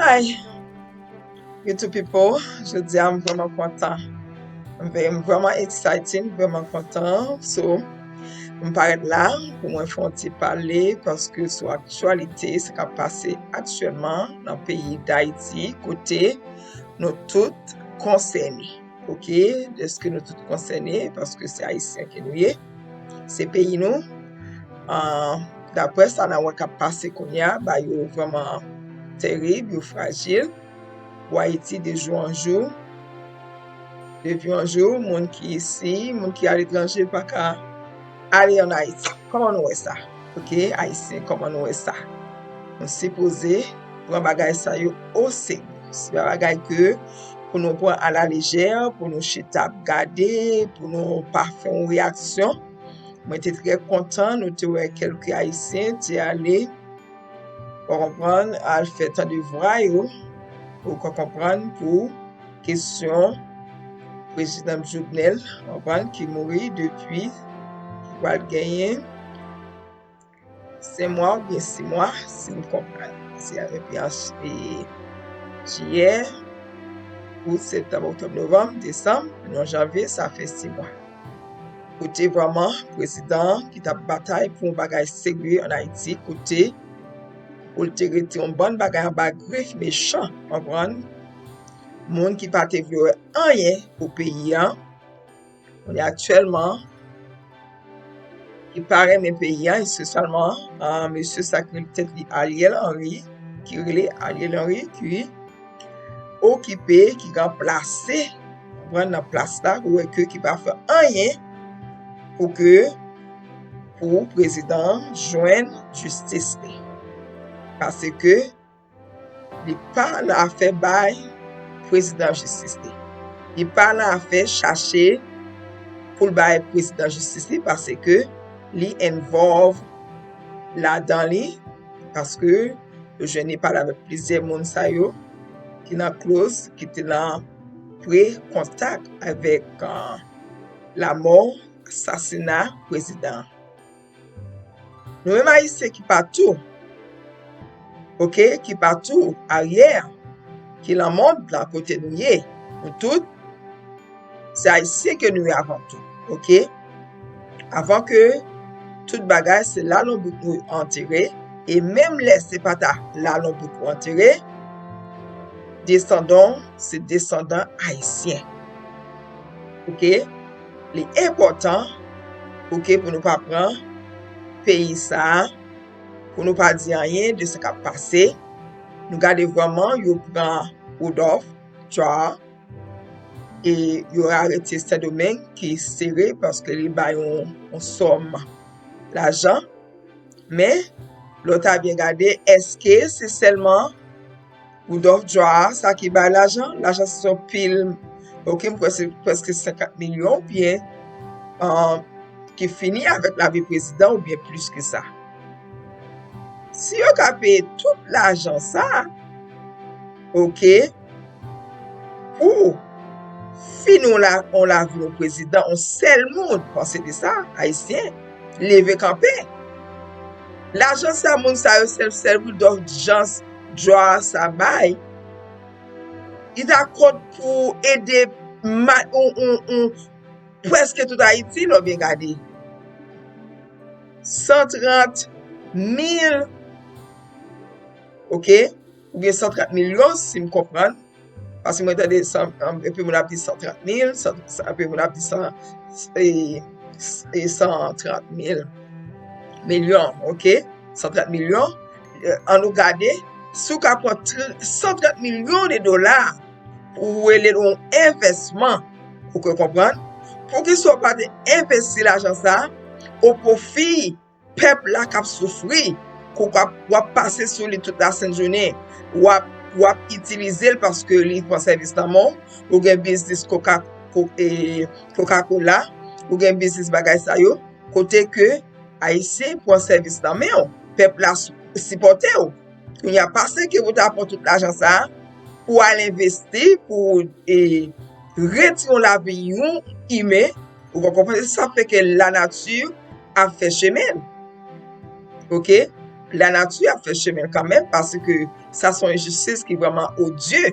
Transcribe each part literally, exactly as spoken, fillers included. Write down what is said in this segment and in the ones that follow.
Hi, YouTube people, jodi a m vrèman kontan. M ve- m vrèman excited, m vrèman kontan. So, m parèt la pou mwen fè yon ti pale paske sou aktyalite, sa k ap pase aktyèlman nan peyi Dayiti, kote nou tout konsène. Ok, dèske nou tout konsène, paske se Ayisyen ke nou ye, se peyi nou. Ah, daprè sa n ap wè k ap pase kounye a, bagay yo vrèman terib, yo frajil. Pou Ayiti, de jou an jou, de vi an jou, moun ki isi, moun ki aletranje pa ka ale ann Ayiti. Kòman nou wè sa? Ok, Ayisyen, kòman nou wè sa? Nou sipoze pran bagay sa yo oserye. Se pa bagay ke pou nou pran alalejè, pou nou chita ap gade, pou nou pa fè yon reyaksyon. Mwen te trè kontan, nou te wè kèlke Ayisyen te ale, w konprann, al fè tande vwa yo, ou ka konprann, pou kesyon Prezidan Jovenel, w konprann, ki mouri depi, ki pral genyen senk mwa oubyen sis mwa, si m konprann. Se depi an j- e, jiyè, out, septanm, oktòb, novanm, desanm, nou an janvye, sa fè sis mwa. Kote vrèman prezidan an ki t ap batay pou yon bagay serye ann Ayiti, kote pou l te rete yon bann bagay anba grif mechan, w konprann? Moun ki pa te vle wè anyen pou peyi a, kounye a aktyèlman, ki pa renmen peyi a, espesyalman, ah, mesye sa ki rele tèt li Ariel Henry, ki rele Ariel Henry, ki okipe, ki ranplase, pran nan plas la, ou wè ke ki pa fè anyen pou ke, pou prezidan an jwenn jistis li. Paske li pa nan afè bay prezidan jistis li. Li pa nan afè chache pou l bay prezidan jistis li, paske li envolve ladan li, paske yo jwenn li pale avèk plizyè moun sa yo ki nan kloz, ki te nan pre kontak avèk, ah, lamò, asasina prezidan an. Nou menm Ayisyen ki pa tou, ok, ki pa tou aryè, ki nan mond la kote nou ye, nou tout, se Ayisyen ke nou ye avan tou, ok? Avan ke tout bagay, se la lonbrit nou antere, e menm lè se pa ta la lonbrit nou antere, desandan, se desandan Ayisyen. Ok? Li enpòtan, ok, pou nou pa pran peyi sa a, pou nou pa di anyen de sa k ap pase. Nou gade vrèman, yo pran Rudolph Jaar, e yo arete Sendomeng ki sere paske li bay yon, yon sòm lajan. Men, lè w ta byen gade, èske se sèlman Rudolph Jaar sa ki bay lajan? Lajan se yon pil, ok, m kwè se prèske senkant milyon oubyen, ah, ki fini avèk lavi prezidan oubyen plis ke sa. Si yo ka peye tout lajan sa, ok, pou fini yon la, yon lavi yon prezidan, yon sèl moun, panse de sa, Ayisyen, leve kanpe. Lajan sa, moun sa yo, sèl, sèl Rudolph Jaar sa bay, li ta kont pou ede ma, yon, yon, yon, prèske tout Ayiti, lè w byen gade. San trant mil, ok? Oubyen san trant milyon, si m konprann. Paske mwen tande san, anpe moun ap di san trant mil, san, san, anpe moun ap di san, e, e san trant mil, milyon, ok? San trant milyon. E, ann nou gade, si w ka pran tr-, san trant milyon de dola pou w rele l yon envèsman, ou ka konprann, poukisa w pa te envesti lajan sa a o pwofi pèp la k ap soufri, ke w ap, w ap pase sou li tout lasent jounen, w ap, w ap itilize l paske li pran sèvis nan men w, ou gen biznis Coca, Co-, e, Coca-Cola, ou gen biznis bagay sa yo, kote ke Ayisyen pran sèvis nan men w, pèp la sipòte w. Kounye a, pase ke pou ta pran tout lajan sa a, pou al envesti, pou, e, retire w lavi yon imen, ou pa konprann, se sa fè ke lanati ap fè chemen l. Ok? lanati ap fè chemen l kanmenm, paske sa se yon enjistis ki vrèman odye.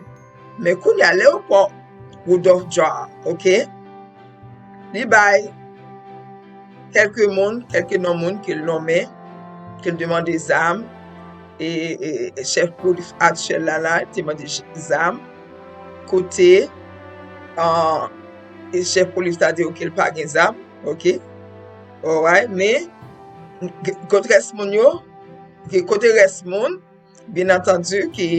Men kounye a, lè yo pran Rudolph Jaar, oke, li bay kèlke moun, kèlke non moun ke l nonmen, ke l demande zam, e, e, e chèf polis aktyèl la, la, te mande j- zam, kote, ah, e chèf polis la di, oke, l pa gen zam, oke, alright, men, k- kot rès moun yo, ke kote rès moun, byen antandi, ki,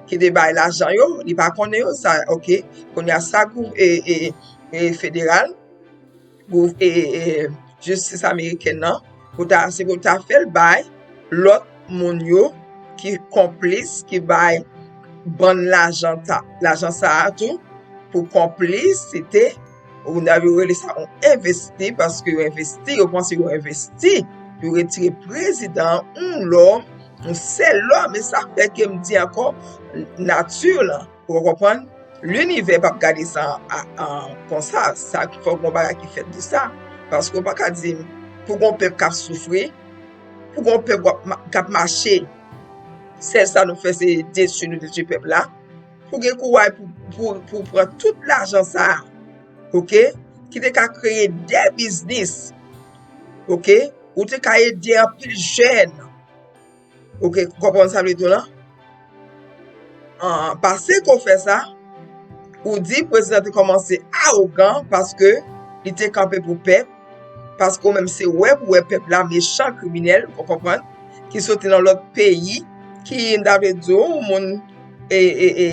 ki te bay lajan yo, li pa konnen yo, sa, oke. Kounye a, sa gou- e, e, e federal, gou- e, e, jistis amerikèn nan, pou ta, se pou ta fè l bay lòt moun yo ki konplis, ki bay bann lajan ta, lajan sa a tou, pou konplisite, ou nan yo rele sa yon envesti, paske yo envesti, yo panse yo envesti, yo retire prezidan, yon lò, yon sèl lò, men sa fè ke m di ankò, nati lan, ou konprann? Linivè p ap gade sa a- a- konsa, sa ki fè yon bagay ki fèt de sa. Paske w pa ka di m, pou gon pèp k ap soufri, pou gon pèp w ap ma- k ap mache, sèl sa nou fè se detwi nou, detwi pèp la, pou gen kouraj pou, pou, pou pran tout lajan sa a, oke, ki te ka kreye de biznis, oke, ou te ka ede anpil jèn, oke, konprann sa m vle di w lan? Ah, pase ke w fè sa, ou di prezidan te kòmanse awogan paske li te kanpe pou pèp, paske ou menm se wè pou wè pèp la mechan, kriminèl, ou konprann, ki soti nan lòt peyi, ki, m ta vle di w, moun, e, e, e,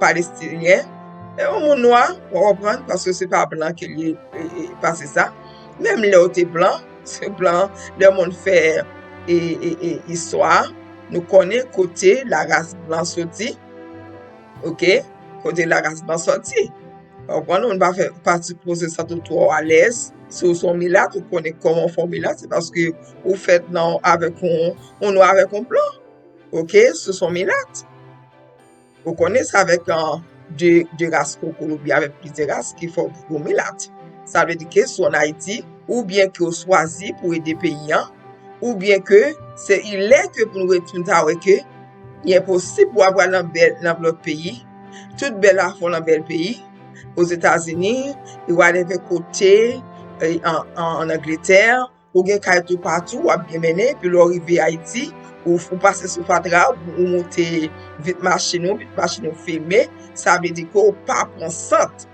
palestinyen, e yon moun nwa, ou konprann, paske se pa blan ke li, e, e, pase sa. Menm lè w te blan, se blan, lè moun fè, e, e, e, istwa, nou konnen kote laras blan soti, oke, kote laras blan soti. Ou konprann, moun pa fè, pa sipoze santi w twò alèz. Si w se yon milat, ou konnen kòman w fè yon milat, se paske ou fèt nan, avèk yon, yon nwa avèk yon blan. Oke, si w se yon milat. Ou konnen sa avèk, ah, de, de ras kokoul oubyen avèk plizyè ras ki fè w yon milat. Sa vle di ke si w ann Ayiti, oubyen ke w swazi pou ede peyi an, oubyen ke se ilè ke pou nou retounen ta wè ke li enposib pou w ap pral nan bèl, nan lòt peyi, tout bèl afè w nan bèl peyi, Ozetazini, e whatever kote, e, an, an, an Angletè, ou gen kay toupatou, w ap byen mennen, epi lè w rive Ayiti, ou, ou pase sou fatra, ou, ou moute vit machin ou, vit machin ou fimen, sa vle di ke w pa pran sant.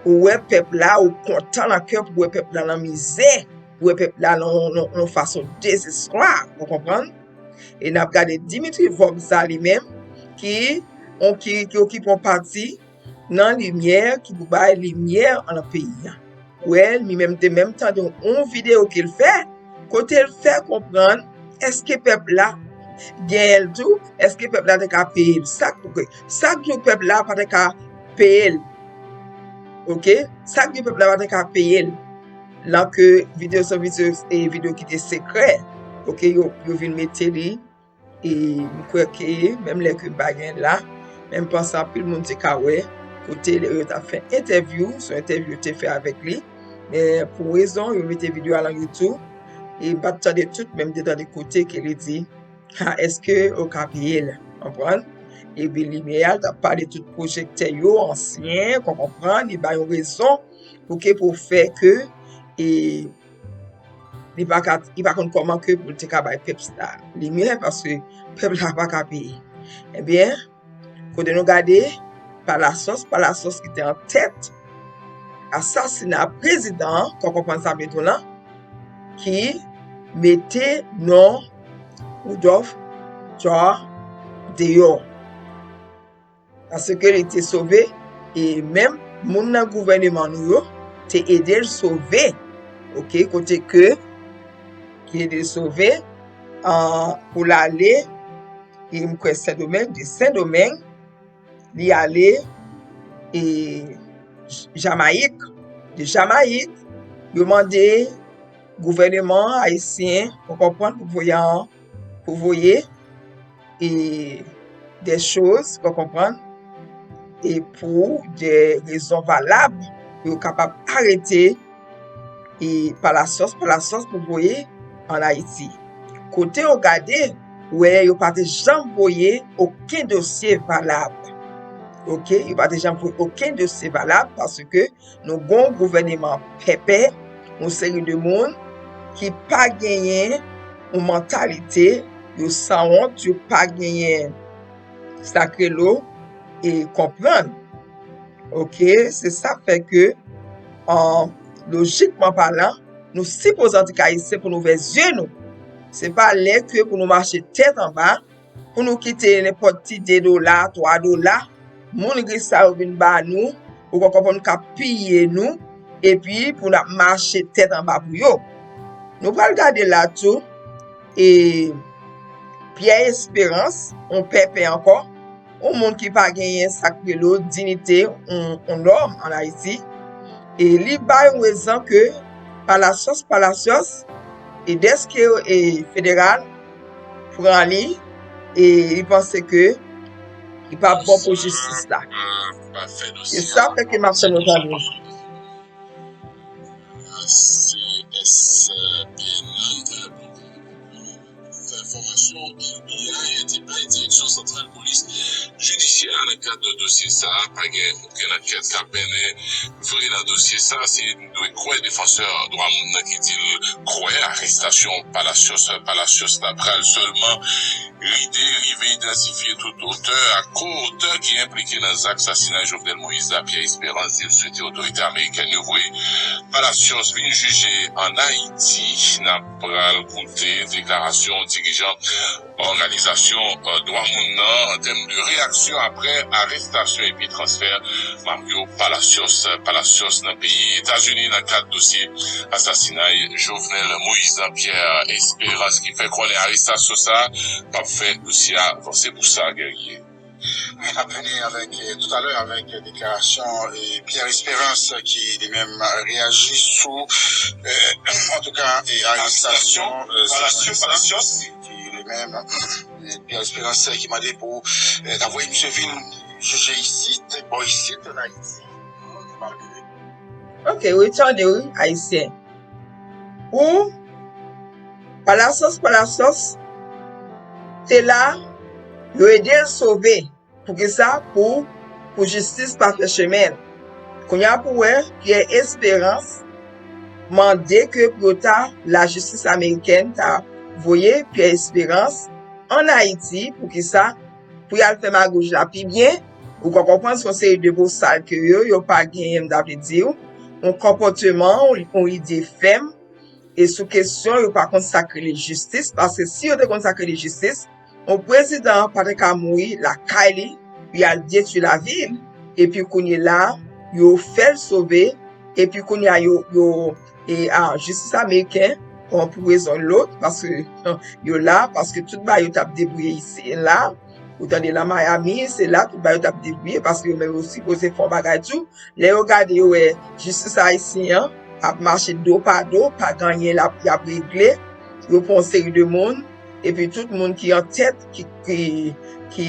Ou wè pèp la, ou kontan nan kè w pou wè pèp la nan mizè, pou wè pèp la nan, nan, nan fason dezespwa, ou konprann? E n ap gade Dimitri Vorbe sa li menm, ki, on, ki, ki okipe yon pati nan limyè, ki pou bay limyè nan peyi a. Wè, li menm te menm tande yon videyo ke l fè, kote l fè konprann, èske pèp la genyen l tou? Èske pèp la te ka peye l? Sa k, sa k di w pèp la pa te ka peye l? Oke? Sa k di w pèp la pa te ka peye l? Lan ke videyo sa, videyo, e videyo ki te sekrè, oke, yo, yo vin mete li, e m kwè ke menm lè ke m pa gen l la, men m panse anpil moun te ka wè kote yo t ap fè entèvyou, se yon entèvyou yo te fè avèk li. Men pou rezon, yo mete videyo a lan YouTube, e m pa t tande tout, men m te tande kote ke li di, ha, èske yo ka peye l? Konprann? Epi limyè a, l t ap pale tout pwojektè yo, ansyen, ou konprann, li ba yon rezon pou ke pou fè ke, e, li pa ka, li pa konn kòman ke pou l te ka bay pèp sa limyè, paske pèp la pa ka peye. Ebyen, kote nou gade, Palacios, Palacios ki te an tèt asasina prezidan an, kò konprann sa m vle di w lan, ki mete non Rudolph Jaar deyò. Paske li te sove, e menm moun nan gouvèneman nou yo te ede l sove. Oke, kote ke, ki ede l sove, ah, pou l ale, e m kwè Sendomeng, de Sendomeng, li ale, e J- Jamayik. De Jamayik, yo mande gouvèneman ayisyen, ou konprann, pou voye an, pou voye, e, de choz, ou konprann, e pou de rezon valab, pou yo kapab arete, e Palacios, Palacios pou voye an Ayiti. kote yo gade, wè yo pa te janm voye okenn dosye valab. Oke, yo pa te janm voye okenn dosye valab paske nou gen yon gouvèneman pèpè, yon seri de moun ki pa genyen yon mantalite, yo sanwont, yo pa genyen sa k rele e konprann. Oke, se sa k fè ke, an, lojikman palan, nou sipoze antanke Ayisyen pou n ouvè zye nou. Se pa lè ke pou nou mache tèt anba, pou nou kite nenpòt ti de dola, twa dola, moun ris sa yo vin ba nou, ou pa konprann, k ap piye nou, epi pou n ap mache tèt anba pou yo. Nou pral gade la tou, e Pierre Espérance, yon pèpè ankò, yon moun ki pa genyen sa k rele diyite yon, yon nòm ann Ayiti. E li bay yon egzanp ke Palacios, Palacios, e dèske e federal pran li, e li panse ke li pa bon pou jistis la. E sa fè ke m ap fè nou tande. C S P N, fè enfòmasyon F B I te bay Direksyon Santral Polis Jidisyè a nan kad dosye sa a. Pa gen okenn ankèt k ap mennen vre nan dosye sa a. Se, nou dwe kwè defansè dwa moun nan ki di l kwè arestasyon Palacios, Palacios la pral sèlman ride rive idantifye tout otè ak ko-otè ki enplike nan zak sasinay Jovenel Moïse la. Pierre Espérance di l swete otorite amerikèn yo voye Palacios vin jije ann Ayiti. N ap pral koute deklarasyon dirijan òganizasyon, eh, dwa moun nan an tèm de reyaksyon apre arestasyon epi transfè Mario Palacios, Palacios nan peyi Etazini nan kad dosye asasinay Jovenel Moïse. Pierre Espérance ki fè konnen arestasyon sa a p ap fè dosye a vanse pou sa, Guerrier. Wi, n ap vini avèk, eh, toutalè avèk deklarasyon, eh, Pierre Espérance ki li menm reyaji sou, eh, antouka, eh, arestasyon, eh, Palacio, Palacios, ki li menm, eh, Pierre Espérance ki mande pou, eh, ta voye misye vin jije isit, bò isit, ann Ayiti. Ok, wi, tande, wi, Ayisyen. Pou Palacios, Palacios te la, yo ede l sove. Poukisa? Pou, pou jistis pa fè chemen l. Kounye a pou wè, Pierre Espérance mande ke pou yo ta, lajistis amerikèn ta voye Pierre Espérance ann Ayiti. Poukisa? Pou y al fè magouj la pi byen. Ou ka konprann se yon seri de bosal ke yo, yo pa genyen, m ta vle di w, yon konpòteman, yon, yon ide fèm, e sou kesyon yo pa konn sa k rele jistis, paske si yo te konn sa k rele jistis, yon prezidan pa te ka mouri lakay li, pou y al detwi lavi l, epi kounye la, yo fè l sove, epi kounye a, yo, yo, e a, jistis ameriken, bon, pou rezon lòt, paske yo la, paske tout bagay yo t ap debouye isi la, ou tande nan Miami, se la tout bagay yo t ap debouye, paske yo menm yo sipoze fè yon bagay tou. Lè yo gade, yo wè jistis ayisyen an ap mache do pa do, pa gen anyen l ap, y ap regle, yo pran yon seri de moun, epi tout moun ki an tèt, ki, ki, ki,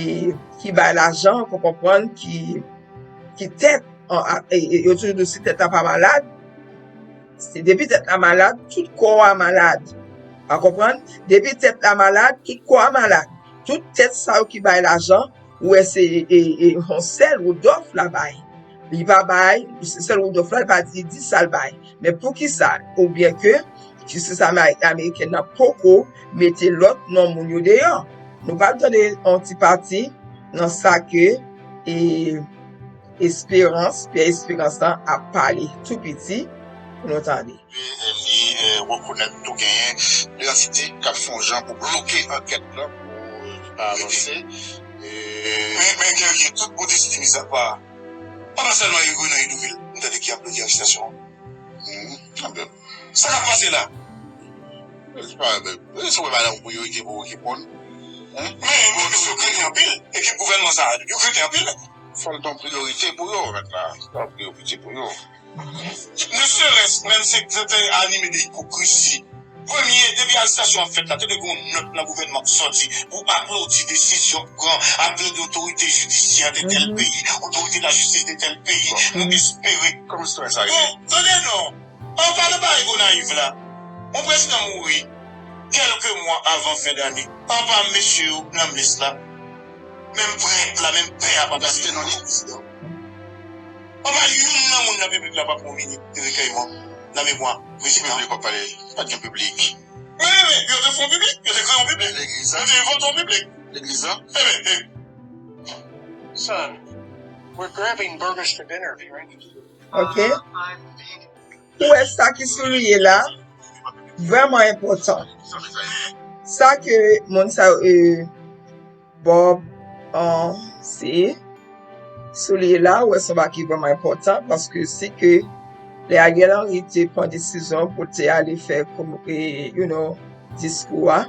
ki bay lajan, ou konprann, ki, ki tèt, an, a, e, e, yo toujou di si tèt la pa malad, se depi tèt la malad, tout kò a malad. Ou konprann? Depi tèt la malad, tout kò a malad. Tout tèt sa yo ki bay lajan, ou wè se, e, e, yon sèl Woodòf la bay. Li pa bay, se sèl Woodòf la, li pa di, di sa l bay. Men poukisa? Oubyen ke jistis amerikèn nan poko mete lòt non moun yo deyò. Nou pral tande yon ti pati nan sa ke, e, Esperans, Pierre Esperans lan ap pale tou piti pou nou tande. Li, eh, rekonèt tou genyen de antite k ap fè yon jan pou bloke ankèt lan, pou, eh, li pa avanse. Eh, men, men Guerrier, tout bout isi mizapa, pa nan sèlman Hugues nan Hédouville, m tande ki aplodi arestasyon an. Mhm. Sa k ap pase la? Se pa, men, se yon bagay pou yo ki pou reponn. Men, men, mesye yo krete anpil. Ekip gouvènman sa a, yo krete anpil. Fò l t yon priyorite pou yo, mèt la. Se yon priyorite pou yo. Ne serait-ce, menm se, se te anime de ipokrisi. Premye, depi arestasyon an fèt la, te dwe gen yon nòt nan gouvènman k sòti pou aplodi desizyon k pran, aplodi otorite jidisyè de tèl peyi, otorite lajistis de tèl peyi. Nou espere. Kòman sitwayen sa ye? Bon, tande non. An palan bagay Gonayiv la. Yon prezidan mouri. kèlke mwa avan fen dane. Apa mesye yo nan mes la, menm prèt la, menm pè a pa t achte non li. Apa youn nan moun nan piblik la pa pran yon minit de rekèyman nan memwa prezidan? Piblik w ap pale, pa t gen piblik. Wi, wi, wi, yo te fè yon piblik, yo te kreye yon piblik. Legliz la? Yo te envante yon piblik. Legliz la? Enben, Son, we're grabbing burgers for dinner if you're interested. Ok. Ou wè sa ki souliye la? Vrèman enpòtan. Sa ke moun sa yo, e, Bob, an, se souliye la, ou wè se yon bagay ki vrèman enpòtan paske se ke lè Ariel Henry te pran desizyon pou te ale fè, you know, diskou a,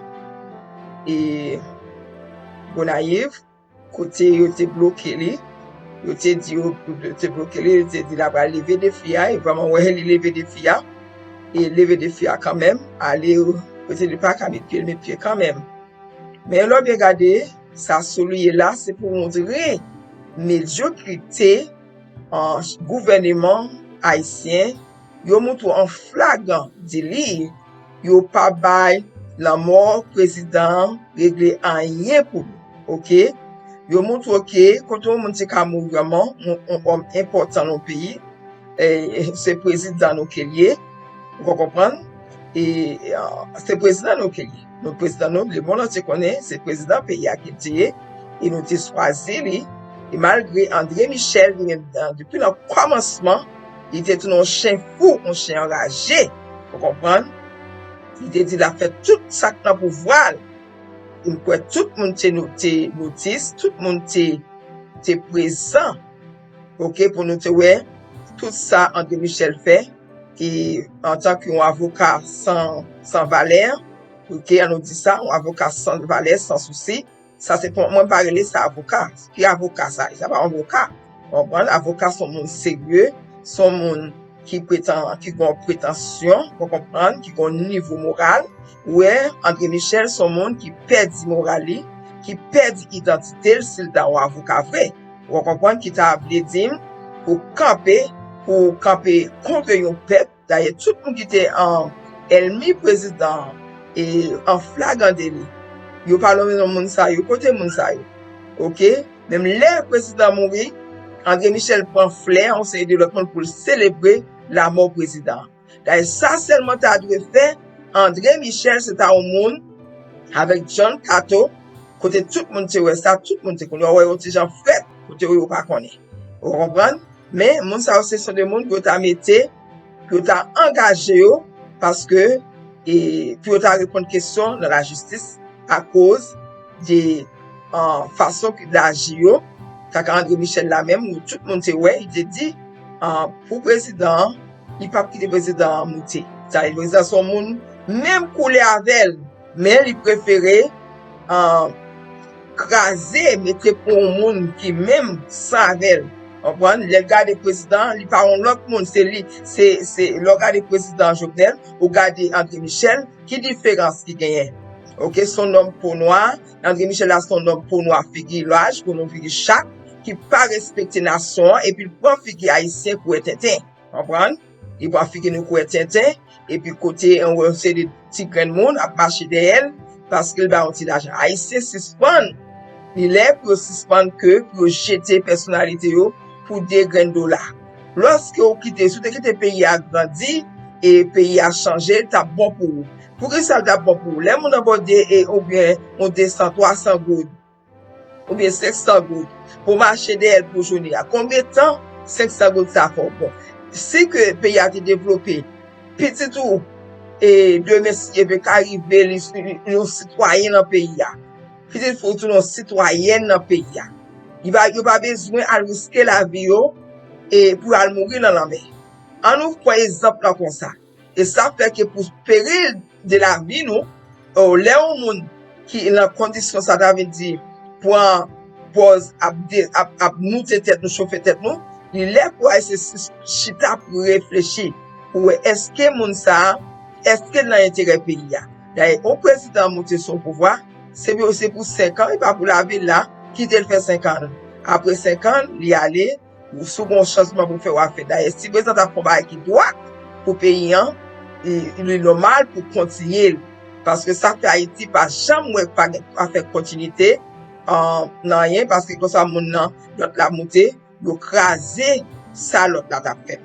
e Gonayiv, kote yo te bloke li, yo te di yo te bloke li, yo te di l ap leve defi a, e vrèman wè li leve defi a, e leve defi a kanmenm, ale, yo te di l pa ka met pye, l met pye kanmenm. Men lè w byen gade, sa souliye la, se pou montre medyokrite an gouvèneman ayisyen, yo montre w an flagran deli, yo pa bay lanmò prezidan an regle anyen pou nou, ok? Yo montre w ke kote yon moun te ka mouri vrèman, yon, yon òm enpòtan nan yon peyi, e, se prezidan nou ke l ye, ou konprann? E, e, se prezidan nou ke l ye. Nou prezidan nou, lemonn antye konnen, se prezidan peyi a ke l te ye, e nou te chwazi li, e malgre André Michel, li menm, depi nan kòmansman, li te tounen yon chen fou, yon chen anraje. Ou konprann? Li te di l ap fè tout sa k nan pouvwa l. E m kwè tout moun te, te notis, tout moun te, te prezan, ok, pou nou te wè tout sa André Michel fè, e antanke yon avoka san, san valè, ok, an nou di sa, yon avoka san valè, san sousi, Sa se pou mwen, m pa rele sa avoka. Ki avoka sa? Sa pa yon avoka. Ou konprann? Avoka se yon moun serye, se yon moun ki pretan, ki gen yon pretansyon, ou konprann, ki gen yon nivo moral. Ou wè, André Michel se yon moun ki pèdi moral li, ki pèdi idantite l si l ta yon avoka vre. Ou konprann ki ta vle di m pou kanpe, pou kanpe kont yon pèp Dayè, tout moun ki te an ènmi prezidan an, e an flagran deli, yo pa lonmen non moun sa yo. Kote moun sa yo? Ok? Menm lè prezidan mouri, André Michel pran flè yon seri de lòt moun pou l selebre lamò prezidan an. Dayè, sa sèlman ta dwe fè André Michel, se ta yon moun avèk John Kato, kote tout moun te wè sa, tout moun te konnen. Yo wè yo ti jan frèt, kote yo, yo pa konnen. Ou konprann? Men, moun sa yo, se son de moun pou yo ta mete, pou yo ta angaje yo, paske, e, pou yo ta reponn kesyon nan lajistis akoz de, an, fason ki l aji yo. Kaka André Michel la menm, tout moun te wè, li te di, an, pou prezidan an, li p ap kite prezidan an moute. Sa vle di prezidan se yon moun menm koulè avè l, men li prefere, an, kraze, mete pou yon moun ki menm san avè l. Konprann? Lè l gade prezidan an, li pa yon lòt moun, se li, se, se, lè w gade prezidan Jovenel, ou gade André Michel, ki diferans ki genyen? Ok, se yon nonm po nwa, André Michel la se yon nonm po nwa, figi laj, pou nou figi chat, ki pa respekte nasyon an, epi l pran figi ayisyen kouvè tenten. Konprann? Li pran figi nou kouvè tenten, epi kote yon seri de ti grenn moun ap mache dèyè l, paske l ba yon ti lajan. Ayisyen sispann. Li lè pou yo sispann ke pou yo jete pèsonalite yo pou de grenn dola. Lòske w kite, si w te kite peyi a grandi e peyi a chanje, l t ap bon pou ou. Poukisa l t ap bon pou ou? Lè moun nan ba w de, e, oubyen yon de san, twa san goud, oubyen senk san goud pou mache dèyè l pou jounen an. Konbyen tan senk san goud sa fè w bon? Si ke peyi a te devlope, pitit ou, e, demen si Dye vle, ka rive li, li yon sitwayen nan peyi a. Pitit fi w tounen yon sitwayèn nan peyi a. Li pa, yo pa bezwen al riske lavi yo, e, pou al mouri nan lanmè. An nou pran egzanp lan konsa. E sa fè ke pou peri de lavi nou, o, lè yon moun ki nan kondisyon sa, ta vle di, pran pòz ap, de, ap, ap moute tèt nou, chofe tèt nou, li lè pou al se, se chita pou reflechi, pou wè èske moun sa a, èske l nan enterè peyi a. Dayè, yon prezidan moute sou pouvwa, se pou, se pou senk an, e pa pou lave l la, kite l fè senk an. Apre senk an, li ale, si w gen yon chanjman pou fè, w a fè. Dayè, si prezidan ta fè yon bagay ki dwat pou peyi an, li, li nòmal pou kontinye l. Paske sa fè Ayiti pa janm wè pa gen, pa fè kontinite, euh, nan anyen, paske konsa moun nan, lòt la moute, yo kraze sa lòt la t ap fè.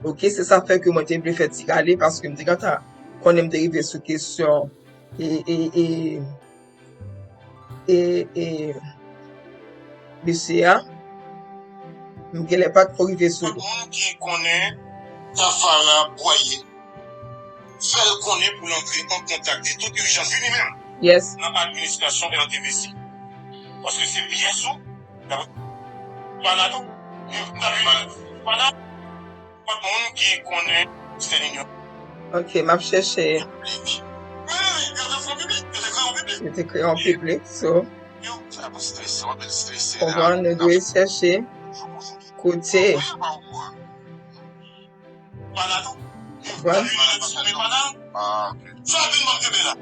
Ok, se sa fè ke mwen te vle fè ti rale, paske m te gentan konnen m te rive sou kesyon e, e, e, e, e, mesye a, m genlè pa t ko rive sou li. Moun ki konnen Tafara Bwaye, fè l konnen pou l antre an kontak de tout ijans, vini menm, yes, nan administrasyon R T V C. Paske se pyès ou, panado, panado, tout moun ki konnen Western Union. Ok, m ap chèche. Wi, wi, wi, yo te fè yon piblik, yo te kreye yon piblik. Yo te kreye yon piblik, so. Yo, sa pou strese, w ap strese la. Konprann, nou dwe chèche kote. Panado. Panado.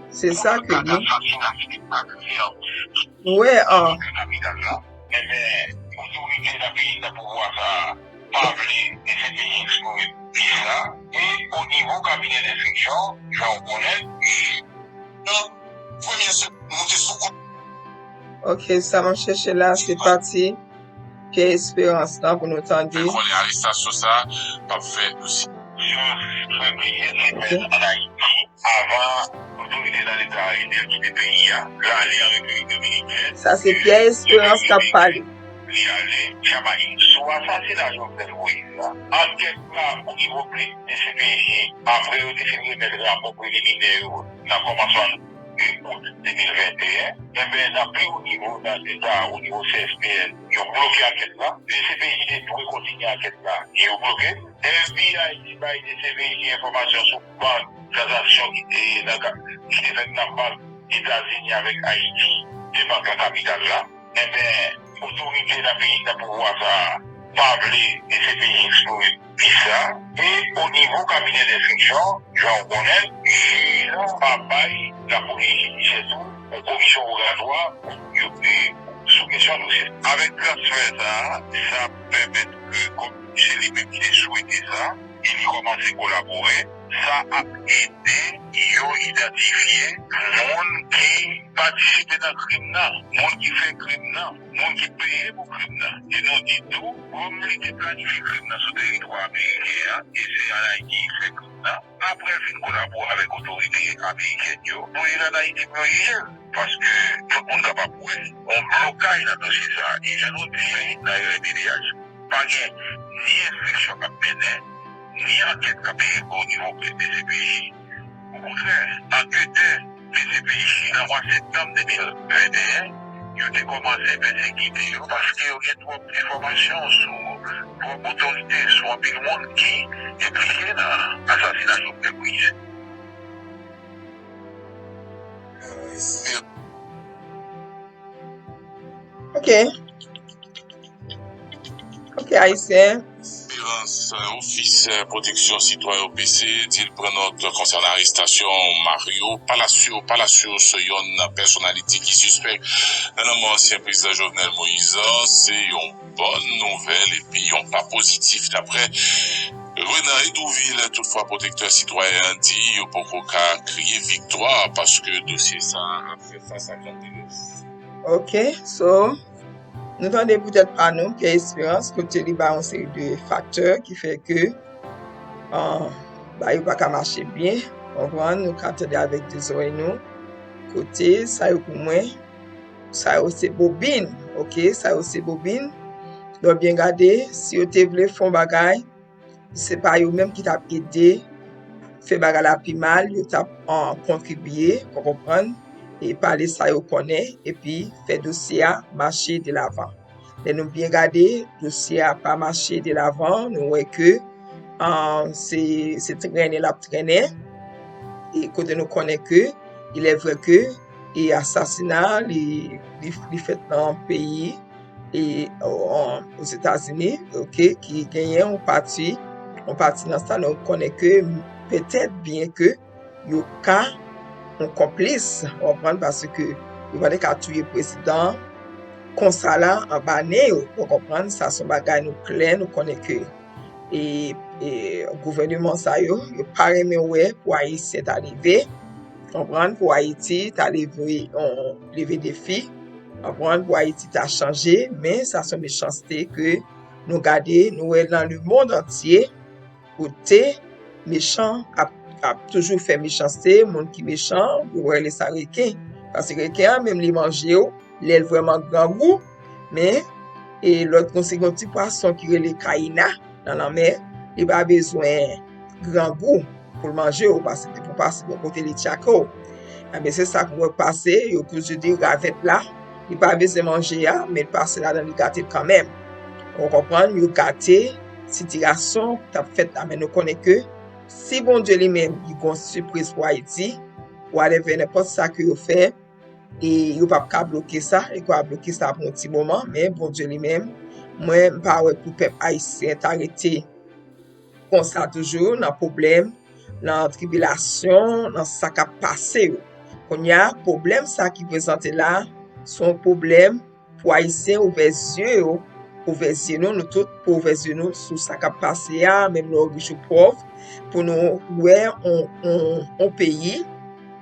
Se sa ke li. Wè, an. Enben, otorite nan peyi, nan pouvwa sa a, pa vle D C P J eksplore pis la. E o nivo kabinè denstriksyon, jan w konnen, nan premye semèn, nou te sou kont. Ok, sa m ap chèche la, se pati Pyè Esperans lan pou nou tande. Konnen arestasyon sa a p ap fèt osi. Yo fè plizyè semèn an Ayiti avan otorite nan Leta ayisyen kite peyi a, l ale an Repiblik Dominikèn. Sa se Pyè Esperans k ap pale. Li ale Jamayik. Sou asasina Jovenel Moïse la, ankèt la o nivo D C P J, apre yo te fin remèt rapò preliminè yo nan kòmansman de out de mil venteyen, enben, nan pi wo nivo nan Leta, o nivo C S P N, yo bloke ankèt la. D C P J te dwe kontinye ankèt la, yo bloke. F B I te bay D C P J enfòmasyon sou bank tranzaksyon ki te nan ka, ki te fèt nan bank Etazini avèk Ayiti, de bank nan kapital la. Enben, otorite nan peyi, nan pouvwa sa a, pa vle D C P J eksplore pis sa. E o nivo kabinè denstriksyon, jan w konnen, jij la pa bay lapolis jidisyè tou yon komisyon wogatwa pou yo, sou kesyon dosye. Avèk transfè sa a, sa pèmèt ke, kòm se li menm ki te swete sa, e li kòmanse kolabore, sa ap ede yo idantifye moun ki patisipe nan krim nan, moun ki fè krim nan, moun ki peye pou krim nan. E nou di tou, kòm li te planifye krim nan sou teritwa ameriken an, e se an Ayiti li fè krim nan, apre l fin kolabore avèk otorite amerikèn yo, pou yo al Ayiti pou yo jije l. Paske tout moun kapab wè, yon blokaj nan dosye sa a. E jan nou di nan R N D D H, pa gen ni enstriksyon k ap mennen, ni ankèt k ap fèt o nivo D C P J. Okontrè, anketè D C P J nan mwa septanm de mil venteyen, yo te kòmanse pèsekite yo paske yo gen twòp enfòmasyon sou twòp otorite, sou anpil moun ki enplike nan asasina Jovenel Moïse. Ok. Ok, Ayisyen. Esperans, Ofis Pwoteksyon Sitwayen, O P C, di l pran nòt konsènan arestasyon Mario Palacio, Palacios, yon pèsonalite ki sispèk nan lanmò ansyen prezidan Jovenel Moïse. Se yon bòn nouvèl epi yon pa pozitif, daprè Renan Hédouville. Toutfwa, pwotektè sitwayen an di yo poko ka kriye viktwa paske dosye sa a ap fè fas ak anpil risk. Ok, so, nou tande poutèt pa nou, Pierre Espérance, kote li bay yon seri de faktè ki fè ke, ah, bagay yo pa ka mache byen, konprann, nou ka tande avèk de zòrèy nou, kote sa yo pou mwen, sa yo se bobin, ok, sa yo se bobin. Lè w byen gade, si yo te vle fè yon bagay, se pa yo menm ki t ap ede fè bagay la pi mal, yo t ap, ah, kontribye, ou konprann, e pale sa yo konnen, epi fè dosye a mache de lavan. Lè nou byen gade, dosye a pa mache de lavan, nou wè ke, ah, se, se trennen l ap trennen, e kote nou konnen ke, il est vrai ke, e asasina, li, li, li fèt nan peyi, e, o, Ozetazini, ok, ki genyen yon pati, yon pati nan sa, nou konnen ke petèt byen ke yo ka yon konplis, w konprann, paske yo pa te ka touye prezidan konsa la anba nen yo, w konprann, sa se yon bagay nou klè, nou konnen ke, e, e, gouvèneman sa yo, yo pa renmen wè pou Ayisyen ta leve, Konprann, pou Ayiti ta leve yon leve defi. Konprann, pou Ayiti ta chanje, men sa se yon mechanste ke nou gade, nou wè nan lemonn antye, kote mechan ap, ap toujou fè mechanste, moun ki mechan, yo rele sa reken. Paske reken an, menm li manje w, lè l vrèman grangou, men, e lòt, konsi gon ti pwason ki rele kayina nan lanmè, li pa bezwen grangou pou l manje w, paske pou pase bò kote li tchake w. Enben, se sa k wè pase, yo toujou di ravèt la, li pa bezwen manje a, men l pase ladan, li gate l kanmenm. Ou konprann, yo gate sitiyasyon k t ap fèt la, men nou konnen ke si Bondye li menm, li gon sipriz pou Ayiti, whatever, nenpòt sa ke yo fè, e yo p ap ka bloke sa, yo ka bloke sa pou yon ti moman, men Bondye li menm, mwen, m pa wè pou pèp ayisyen ta rete konsa toujou, nan pwoblèm, nan tribilasyon, nan sa k ap pase yo. Kounye a, pwoblèm sa ki prezante la, se yon pwoblèm pou Ayisyen ouvè zye yo, ouvè zye nou, nou tout, pou ouvè zye nou sou sa k ap pase a, menm lè w rich ou pòv, pou nou wè on, on, on peyi,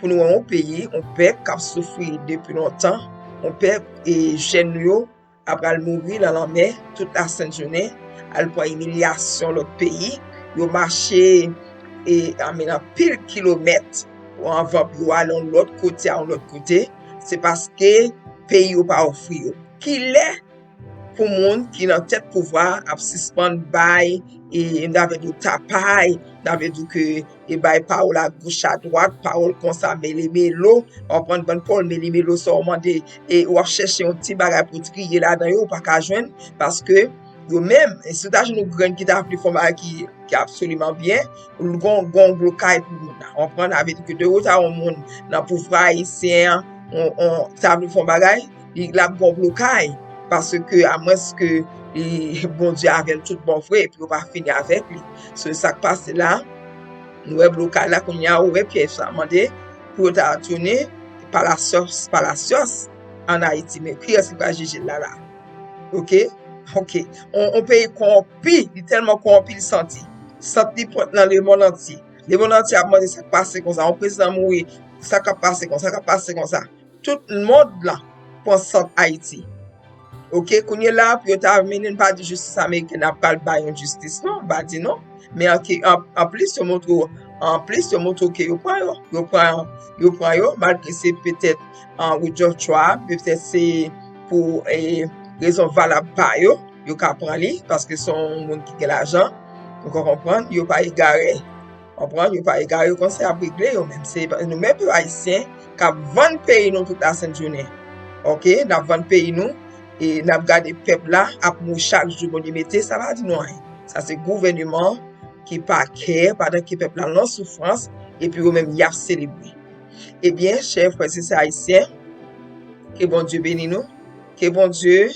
pou nou wè on peyi, on pèp k ap soufri depi lontan, on pèp, e jèn yo, apral mouri nan lanmè tout lasent jounen, al pran imilyasyon lòt peyi. Yo mache, e, anmen anpil kilomèt anvan pou yo al yon lòt kote, a yon lòt kote. Se paske peyi yo pa ofri yo. Kilè pou moun ki nan tèt pouvwa ap sispann bay, e, m ta vle di w tapay, m ta vle di w ke e bay pawòl agoch adwat, pawòl konsa melemelo, w ap pran bann pawòl melemelo sa w mande, e w ap chèche yon ti bagay pou triye ladan yo, ou pa ka jwenn, paske yo menm, e si w ta jwenn yon grenn ki ta vle fè yon bagay ki, ki absoliman byen, gon, gon blokay pou moun nan. W konprann? Sa vle di ke de ou ta yon moun nan pouvwa ayisyen an, on, on, ta vle fè yon bagay, li, l ap gon blokay, paske amwenske li, Bondye avè l tout bon vre, epi yo pa fini avèk li. Se sa k pase la, nou wè blokay la kounye a, ou wè pyèj sa mande pou yo ta tounen Palacios, Palacios ann Ayiti. Men kiyès ki pral jije l la la? Oke? Oke. On, on peyi kowonpi, li tèlman kowonpi, li santi. Sant li pwent nan lemonn antye. Lemonn antye ap mande sa k pase konsa. On prezidan mouri, sa k ap pase konsa, sa k ap pase konsa. Tout mond lan pran sant Ayiti. Oke, kounye la, pou yo ta mennen, n pa di jistis ameriken ap pral bay yon jistis, non, m pa di non. Men an, an, anplis, yo montre w, anplis, yo montre w ke yo pran yo. Yo pran, yo pran yo, malgre se petèt, an, Rudolph Trump, petèt se pou, e, rezon valab pa yo, yo ka pran li, paske se yon moun ki gen lajan. Ou ka konprann, yo pa egare. Konprann? Yo pa egare, yo konn sa y ap regle yo menm. Se nou menm pèp ayisyen k ap vann peyi nou tout lasent jounen. Oke? N ap vann peyi nou, e n ap gade pèp la ap mouri chak jou Bondye mete, sa pa di nou anyen. Sa se gouvèneman ki pa kè, pandan ke pèp la nan soufrans, epi yo menm y ap selebre. Ebyen, chè frè e sè ayisyen, ke Bondye beni nou, ke Bondye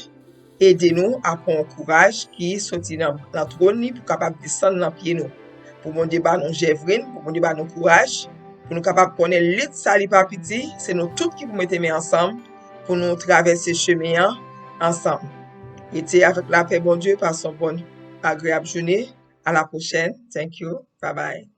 ede nou a pran yon kouraj ki soti nan, nan twòn li pou kapab desann nan pye nou. Pou Bondye ba nou jèvrin, pou Bondye ba nou kouraj, pou nou kapab konnen lit sa li pa piti, se nou tout ki pou mete men ansanm pou nou travèse chemen an ansanm. Rete avèk lapè Bondye, pase yon bòn, agreyab jounen. A la pwochèn. Thank you. Bye bye.